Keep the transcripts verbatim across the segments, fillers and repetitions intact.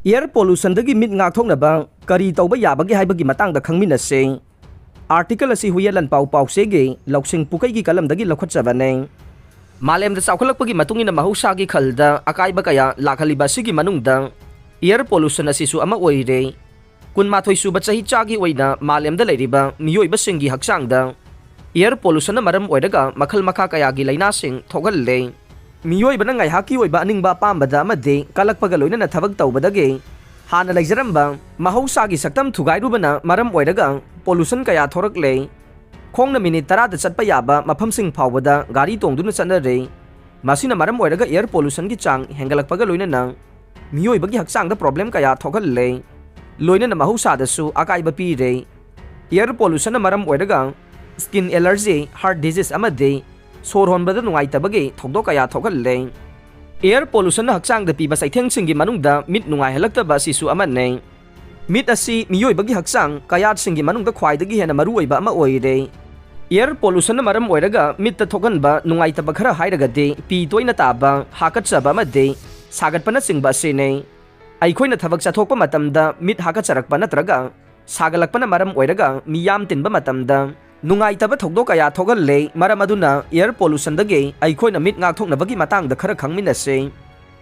Air pollutionꯗꯒꯤ ꯃꯤꯠ ꯉꯥꯛꯊꯣꯛꯅꯕ ꯀꯔꯤ ꯇꯧꯕ ꯌꯥꯕꯒꯦ ꯍꯥꯏꯕꯒꯤ ꯃꯇꯥꯡꯗ ꯈꯪꯃꯤꯟꯅꯁꯤ꯫ Article ꯑꯁꯤ ꯍꯨꯌꯦꯟ ꯂꯥꯟꯄꯥꯎ ꯄꯥꯎꯆꯦꯒꯤ ꯂꯧꯁꯤꯡ ꯄꯨꯀꯩꯒꯤ ꯀꯂꯝꯗꯒꯤ ꯂꯧꯈꯠꯆꯕꯅꯤ꯫ ꯃꯥꯂꯦꯝꯗ ꯆꯥꯎꯈꯠꯂꯛꯄꯒꯤ ꯃꯇꯨꯡ ꯏꯟꯅ ꯃꯍꯧꯁꯥꯒꯤ ꯈꯜꯗ ꯑꯀꯥꯏꯕ ꯀꯌꯥ ꯂꯥꯛꯍꯜꯂꯤꯕ ꯑꯁꯤꯒꯤ ꯃꯅꯨꯡꯗ air pollution ꯑꯁꯤꯁꯨ ꯑꯃ ꯑꯣꯏꯔꯦ꯫ ꯀꯨꯟꯃꯥꯊꯣꯏ ꯁꯨꯕ ꯆꯍꯤꯆꯥꯒꯤ ꯑꯣꯏꯅ ꯃꯥꯂꯦꯝꯗ ꯂꯩꯔꯤꯕ ꯃꯤꯑꯣꯏꯕꯁꯤꯡꯒꯤ ꯍꯛꯆꯥꯡꯗ air pollutionꯅ ꯃꯔꯝ ꯑꯣꯏꯔꯒ ꯃꯈꯜ ꯃꯈꯥ ꯀꯌꯥꯒꯤ ꯂꯥꯏꯅꯥꯁꯤꯡ ꯊꯣꯛꯍꯜꯂꯦ꯫ ꯃꯤꯑꯣꯏꯕꯅ ꯉꯥꯏꯍꯥꯛꯀꯤ ꯑꯣꯏꯕ ꯑꯅꯤꯡꯕ ꯑꯄꯥꯝꯕꯗ ꯑꯃꯗꯤ ꯀꯜꯂꯛꯄꯒ ꯂꯣꯏꯅꯅ ꯊꯕꯛ ꯇꯧꯕꯗꯒꯤ ꯍꯥꯟꯅ ꯂꯩꯖꯔꯝꯕ ꯃꯍꯧꯁꯥꯒꯤ ꯁꯛꯇꯝ ꯊꯨꯒꯥꯏꯔꯨꯕꯅ ꯃꯔꯝ ꯑꯣꯏꯔꯒ pollution ꯀꯌꯥ ꯊꯣꯔꯛꯂꯦ꯫ ꯈꯣꯡꯅ ꯃꯤꯅꯤꯠ ꯇꯔꯥꯗ ꯆꯠꯄ ꯌꯥꯕ ꯃꯐꯝꯁꯤꯡ ꯐꯥꯎꯕꯗ ꯒꯥꯔꯤ ꯇꯣꯡꯗꯨꯅ ꯆꯠꯅꯔꯦ꯫ ꯃꯁꯤꯅ ꯃꯔꯝ ꯑꯣꯏꯔꯒ air pollutionꯒꯤ ꯆꯥꯡ ꯍꯦꯟꯒꯠꯂꯛꯄꯒ ꯂꯣꯏꯅꯅ ꯃꯤꯑꯣꯏꯕꯒꯤ ꯍꯛꯆꯥꯡꯗ problem ꯀꯌꯥ ꯊꯣꯛꯍꯜꯂꯦ꯫ ꯂꯣꯏꯅꯅ ꯃꯍꯧꯁꯥꯗꯁꯨ ꯑꯀꯥꯏꯕ ꯄꯤꯔꯦ꯫ Air pollutionꯅ ꯃꯔꯝ ꯑꯣꯏꯔꯒ skin allergy, heart disease ꯑꯃꯗꯤ ꯁꯣꯔ ꯍꯣꯟꯕꯗ ꯅꯨꯡꯉꯥꯏꯇꯕꯒꯤ ꯊꯧꯗꯣꯛ ꯀꯌꯥ ꯊꯣꯛꯍꯜꯂꯦ꯫ Air pollutionꯅ ꯍꯛꯆꯥꯡꯗ ꯄꯤꯕ ꯆꯩꯊꯦꯡꯁꯤꯡꯒꯤ ꯃꯅꯨꯡꯗ ꯃꯤꯠ ꯅꯨꯡꯉꯥꯏꯍꯜꯂꯛꯇꯕ ꯑꯁꯤꯁꯨ ꯑꯃꯅꯤ꯫ ꯃꯤꯠ ꯑꯁꯤ ꯃꯤꯑꯣꯏꯕꯒꯤ ꯍꯛꯆꯥꯡ ꯀꯌꯥꯠꯁꯤꯡꯒꯤ ꯃꯅꯨꯡꯗ ꯈ꯭ꯋꯥꯏꯗꯒꯤ ꯍꯦꯟꯅ ꯃꯔꯨꯑꯣꯏꯕ ꯑꯃ ꯑꯣꯏꯔꯦ꯫ Air pollutionꯅ ꯃꯔꯝ ꯑꯣꯏꯔꯒ ꯃꯤꯠꯇ ꯊꯣꯛꯍꯟꯕ ꯅꯨꯡꯉꯥꯏꯇꯕ ꯈꯔ ꯍꯥꯏꯔꯒꯗꯤ ꯄꯤ ꯇꯣꯏꯅ ꯇꯥꯕ, ꯍꯥꯀꯠꯆꯕ ꯑꯃꯗꯤ ꯁꯥꯒꯠꯄꯅꯆꯤꯡꯕ ꯑꯁꯤꯅꯤ꯫ ꯑꯩꯈꯣꯏꯅ ꯊꯕꯛ ꯆꯠꯊꯣꯛꯄ ꯃꯇꯝꯗ ꯃꯤꯠ ꯍꯥꯀꯠꯆꯔꯛꯄ ꯅꯠꯇ꯭ꯔꯒ ꯁꯥꯒꯠꯂꯛꯄꯅ ꯃꯔꯝ ꯑꯣꯏꯔꯒ ꯃꯤꯌꯥꯝ ꯇꯤꯟꯕ ꯃꯇꯝꯗ ꯅꯨꯡꯉꯥꯏꯇꯕ ꯊꯧꯗꯣꯛ ꯀꯌꯥ ꯊꯣꯛꯍꯜꯂꯦ꯫ ꯃꯔꯝ ꯑꯗꯨꯅ air pollutionꯗꯒꯤ ꯑꯩꯈꯣꯏꯅ ꯃꯤꯠ ꯉꯥꯛꯊꯣꯛꯅꯕꯒꯤ ꯃꯇꯥꯡꯗ ꯈꯔ ꯈꯪꯃꯤꯟꯅꯁꯤ꯫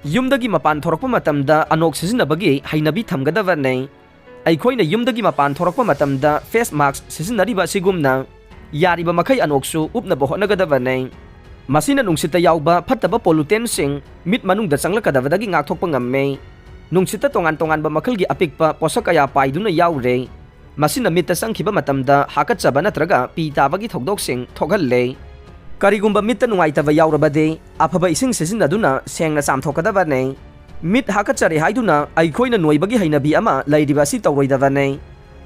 ꯌꯨꯝꯗꯒꯤ ꯃꯄꯥꯟ ꯊꯣꯔꯛꯄ ꯃꯇꯝꯗ ꯑꯅꯣꯛ ꯁꯤꯖꯤꯟꯅꯕꯒꯤ ꯍꯩꯅꯕꯤ ꯊꯝꯒꯗꯕꯅꯤ꯫ ꯑꯩꯈꯣꯏꯅ ꯌꯨꯝꯗꯒꯤ ꯃꯄꯥꯟ ꯊꯣꯔꯛꯄ ꯃꯇꯝꯗ face mask ꯁꯤꯖꯤꯟꯅꯔꯤꯕ ꯑꯁꯤꯒꯨꯝꯅ ꯌꯥꯔꯤꯕ ꯃꯈꯩ ꯑꯅꯣꯛꯁꯨ ꯎꯞꯅꯕ ꯍꯣꯠꯅꯒꯗꯕꯅꯤ꯫ ꯃꯁꯤꯅ ꯅꯨꯡꯁꯤꯠꯇ ꯌꯥꯎꯕ ꯐꯠꯇꯕ pollutantsꯁꯤꯡ ꯃꯤꯠ ꯃꯅꯨꯡꯗ ꯆꯪꯂꯛꯀꯗꯕꯗꯒꯤ ꯉꯥꯛꯊꯣꯛꯄ ꯉꯝꯃꯤ꯫ ꯅꯨꯡꯁꯤꯠꯇ ꯇꯣꯉꯥꯟ ꯇꯣꯉꯥꯟꯕ ꯃꯈꯜꯒꯤ ꯑꯄꯤꯛꯄ ꯄꯣꯠꯁꯛ ꯀꯌꯥ ꯄꯥꯏꯗꯨꯅ ꯌꯥꯎꯔꯦ꯫ ꯃꯁꯤꯅ ꯃꯤꯠꯇ ꯆꯪꯈꯤꯕ ꯃꯇꯝꯗ ꯍꯥꯀꯠꯆꯕ ꯅꯠꯇ꯭ꯔꯒ ꯄꯤ ꯇꯥꯕꯒꯤ ꯊꯧꯗꯣꯛꯁꯤꯡ ꯊꯣꯛꯍꯜꯂꯦ꯫ ꯀꯔꯤꯒꯨꯝꯕ ꯃꯤꯠꯇ ꯅꯨꯡꯉꯥꯏꯇꯕ ꯌꯥꯎꯔꯕꯗꯤ ꯑꯐꯕ ꯏꯁꯤꯡ ꯁꯤꯖꯤꯟꯅꯗꯨꯅ ꯁꯦꯡꯅ ꯆꯥꯝꯊꯣꯛꯀꯗꯕꯅꯤ꯫ ꯃꯤꯠ ꯍꯥꯀꯠꯆꯔꯦ ꯍꯥꯏꯗꯨꯅ ꯑꯩꯈꯣꯏꯅ ꯅꯣꯏꯕꯒꯤ ꯍꯩꯅꯕꯤ ꯑꯃ ꯂꯩꯔꯤꯕ ꯑꯁꯤ ꯇꯧꯔꯣꯏꯗꯕꯅꯤ꯫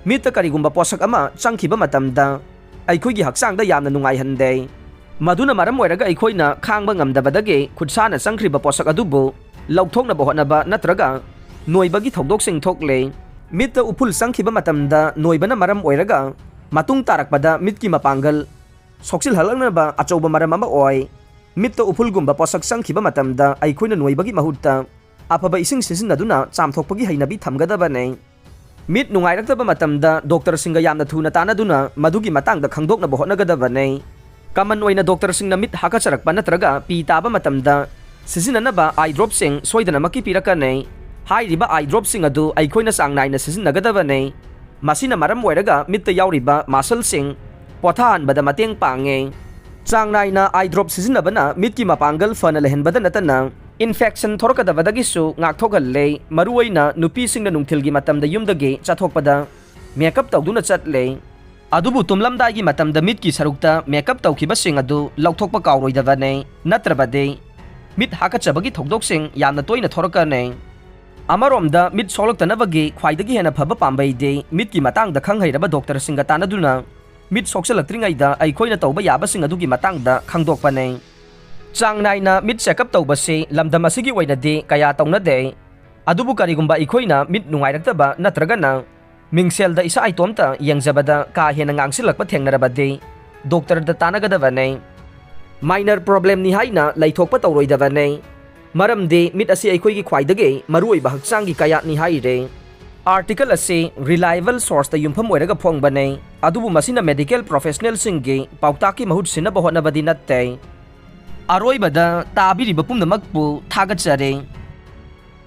ꯃꯤꯠꯇ ꯀꯔꯤꯒꯨꯝꯕ ꯄꯣꯠꯁꯛ ꯑꯃ ꯆꯪꯈꯤꯕ ꯃꯇꯝꯗ ꯑꯩꯈꯣꯏꯒꯤ ꯍꯛꯆꯥꯡꯗ ꯌꯥꯝꯅ ꯅꯨꯡꯉꯥꯏꯍꯟꯗꯦ꯫ ꯃꯗꯨꯅ ꯃꯔꯝ ꯑꯣꯏꯔꯒ ꯑꯩꯈꯣꯏꯅ ꯈꯥꯡꯕ ꯉꯝꯗꯕꯗꯒꯤ ꯈꯨꯠꯁꯥꯅ ꯆꯪꯈ꯭ꯔꯤꯕ ꯄꯣꯠꯁꯛ ꯑꯗꯨꯕꯨ ꯂꯧꯊꯣꯛꯅꯕ ꯍꯣꯠꯅꯕ ꯅꯠꯇ꯭ꯔꯒ ꯅꯣꯏꯕꯒꯤ ꯊꯧꯗꯣꯛꯁꯤꯡ ꯊꯣꯛꯂꯦ꯫ ꯃꯤꯠꯇ ꯎꯐꯨꯜ ꯆꯪꯈꯤꯕ ꯃꯇꯝꯗ ꯅꯣꯏꯕꯅ ꯃꯔꯝ ꯑꯣꯏꯔꯒ ꯃꯇꯨꯡ ꯇꯥꯔꯛꯄꯗ ꯃꯤꯠꯀꯤ ꯃꯄꯥꯡꯒꯜ ꯁꯣꯛꯆꯤꯜꯍꯜꯂꯛꯅꯕ ꯑꯆꯧꯕ ꯃꯔꯝ ꯑꯃ ꯑꯣꯏ꯫ ꯃꯤꯠꯇ ꯎꯐꯨꯜꯒꯨꯝꯕ ꯄꯣꯠꯁꯛ ꯆꯪꯈꯤꯕ ꯃꯇꯝꯗ ꯑꯩꯈꯣꯏꯅ ꯅꯣꯏꯕꯒꯤ ꯃꯍꯨꯠꯇ ꯑꯐꯕ ꯏꯁꯤꯡ ꯁꯤꯖꯤꯟꯅꯗꯨꯅ ꯆꯥꯝꯊꯣꯛꯄꯒꯤ ꯍꯩꯅꯕꯤ ꯊꯝꯒꯗꯕꯅꯤ꯫ ꯃꯤꯠ ꯅꯨꯡꯉꯥꯏꯔꯛꯇꯕ ꯃꯇꯝꯗ ꯗꯣꯛꯇꯔꯁꯤꯡꯒ ꯌꯥꯝꯅ ꯊꯨꯅ ꯇꯥꯟꯅꯗꯨꯅ ꯃꯗꯨꯒꯤ ꯃꯇꯥꯡꯗ ꯈꯪꯗꯣꯛꯅꯕ ꯍꯣꯠꯅꯒꯗꯕꯅꯤ꯫ ꯀꯃꯟ ꯑꯣꯏꯅ ꯗꯣꯛꯇꯔꯁꯤꯡꯅ ꯃꯤꯠ ꯍꯥꯀꯠꯆꯔꯛꯄ ꯅꯠꯇ꯭ꯔꯒ ꯄꯤ ꯇꯥꯕ ꯃꯇꯝꯗ ꯁꯤꯖꯤꯟꯅꯅꯕ ꯑꯥꯏ ꯗ꯭ꯔꯣꯞꯁꯤꯡ ꯁꯣꯏꯗꯅꯃꯛꯀꯤ ꯄꯤꯔꯛꯀꯅꯤ꯫ ꯍꯥꯏꯔꯤꯕ ꯑꯥꯏ ꯗ꯭ꯔꯣꯞꯁꯤꯡ ꯑꯗꯨ ꯑꯩꯈꯣꯏꯅ ꯆꯥꯡ ꯅꯥꯏꯅ ꯁꯤꯖꯤꯟꯅꯒꯗꯕꯅꯤ꯫ ꯃꯁꯤꯅ ꯃꯔꯝ ꯑꯣꯏꯔꯒ ꯃꯤꯠꯇ ꯌꯥꯎꯔꯤꯕ ꯃꯁꯜꯁꯤꯡ ꯄꯣꯊꯥꯍꯟꯕꯗ ꯃꯇꯦꯡ ꯄꯥꯡꯉꯤ꯫ ꯆꯥꯡ ꯅꯥꯏꯅ ꯑꯥꯏ ꯗ꯭ꯔꯣꯞ ꯁꯤꯖꯤꯟꯅꯕꯅ ꯃꯤꯠꯀꯤ ꯃꯄꯥꯡꯒꯜ ꯐꯅ ꯂꯩꯍꯟꯕꯗ ꯅꯠꯇꯅ ꯏꯟꯐꯦꯛꯁꯟ ꯊꯣꯔꯛꯀꯗꯕꯗꯒꯤꯁꯨ ꯉꯥꯛꯊꯣꯛꯍꯜꯂꯦ꯫ ꯃꯔꯨꯑꯣꯏꯅ ꯅꯨꯄꯤꯁꯤꯡꯅ ꯅꯨꯡꯊꯤꯜꯒꯤ ꯃꯇꯝꯗ ꯌꯨꯝꯗꯒꯤ ꯆꯠꯊꯣꯛꯄꯗ ꯃꯦꯀꯞ ꯇꯧꯗꯨꯅ ꯆꯠꯂꯦ꯫ ꯑꯗꯨꯕꯨ ꯇꯨꯝꯂꯝꯗꯥꯏꯒꯤ ꯃꯇꯝꯗ ꯃꯤꯠꯀꯤ ꯁꯔꯨꯛꯇ ꯃꯦꯀꯞ ꯇꯧꯈꯤꯕꯁꯤꯡ ꯑꯗꯨ ꯂꯧꯊꯣꯛꯄ ꯀꯥꯎꯔꯣꯏꯗꯕꯅꯤ꯫ ꯅꯠꯇ꯭ꯔꯕꯗꯤ ꯃꯤꯠ ꯍꯥꯀꯠꯆꯕꯒꯤ ꯊꯧꯗꯣꯛꯁꯤꯡ ꯌꯥꯝꯅ ꯇꯣꯏꯅ ꯊꯣꯔꯛꯀꯅꯤ꯫ ꯑꯃꯔꯣꯝꯗ ꯃꯤꯠ ꯁꯣꯛꯂꯛꯇꯅꯕꯒꯤ ꯈ꯭ꯋꯥꯏꯗꯒꯤ ꯍꯦꯟꯅ ꯐꯕ ꯄꯥꯝꯕꯩꯗꯤ ꯃꯤꯠꯀꯤ ꯃꯇꯥꯡꯗ ꯈꯪ ꯍꯩꯔꯕ ꯗꯣꯛꯇꯔꯁꯤꯡꯒ ꯇꯥꯟꯅꯗꯨꯅ ꯃꯤꯠ ꯁꯣꯛꯆꯜꯂꯛꯇ꯭ꯔꯤꯉꯩꯗ ꯑꯩꯈꯣꯏꯅ ꯇꯧꯕ ꯌꯥꯕꯁꯤꯡ ꯑꯗꯨꯒꯤ ꯃꯇꯥꯡꯗ ꯈꯪꯗꯣꯛꯄꯅꯤ꯫ ꯆꯥꯡ ꯅꯥꯏꯅ ꯃꯤꯠ ꯆꯦꯛꯑꯞ ꯇꯧꯕꯁꯤ ꯂꯝꯗꯝ ꯑꯁꯤꯒꯤ ꯑꯣꯏꯅꯗꯤ ꯀꯌꯥ ꯇꯧꯅꯗꯦ꯫ ꯑꯗꯨꯕꯨ ꯀꯔꯤꯒꯨꯝꯕ ꯑꯩꯈꯣꯏꯅ ꯃꯤꯠ ꯅꯨꯡꯉꯥꯏꯔꯛꯇꯕ ꯅꯠꯇ꯭ꯔꯒꯅ ꯃꯤꯡꯁꯦꯜꯗ ꯏꯁꯥ ꯏꯇꯣꯝꯇ ꯌꯦꯡꯖꯕꯗ ꯀꯥ ꯍꯦꯟꯅ ꯉꯥꯡꯁꯤꯜꯂꯛꯄ ꯊꯦꯡꯅꯔꯕꯗꯤ ꯗꯣꯛꯇꯔꯗ ꯇꯥꯟꯅꯒꯗꯕꯅꯤ꯫ ꯃꯥꯏꯅꯔ ꯄ꯭ꯔꯣꯕ꯭ꯂꯦꯝꯅꯤ ꯍꯥꯏꯅ ꯂꯩꯊꯣꯛꯄ ꯇꯧꯔꯣꯏꯗꯕꯅꯤ꯫ ꯃꯔꯝꯗꯤ ꯃꯤꯠ ꯑꯁꯤ ꯑꯩꯈꯣꯏꯒꯤ ꯈ꯭ꯋꯥꯏꯗꯒꯤ ꯃꯔꯨꯑꯣꯏꯕ ꯍꯛꯆꯥꯡꯒꯤ ꯀꯌꯥꯠꯅꯤ ꯍꯥꯏꯔꯦ꯫ ꯑꯥꯔꯇꯤꯀꯜ ꯑꯁꯤ ꯔꯤꯂꯥꯏꯕꯜ ꯁꯣꯔꯁꯇ ꯌꯨꯝꯐꯝ ꯑꯣꯏꯔꯒ ꯐꯣꯡꯕꯅꯤ, ꯑꯗꯨꯕꯨ ꯃꯁꯤꯅ ꯃꯦꯗꯤꯀꯦꯜ ꯄ꯭ꯔꯣꯐꯦꯁꯅꯦꯜꯁꯤꯡꯒꯤ ꯄꯥꯎꯇꯥꯛꯀꯤ ꯃꯍꯨꯠ ꯁꯤꯟꯅꯕ ꯍꯣꯠꯅꯕꯗꯤ ꯅꯠꯇꯦ꯫ ꯑꯔꯣꯏꯕꯗ ꯇꯥꯕꯤꯔꯤꯕ ꯄꯨꯝꯅꯃꯛꯄꯨ ꯊꯥꯒꯠꯆꯔꯤ꯫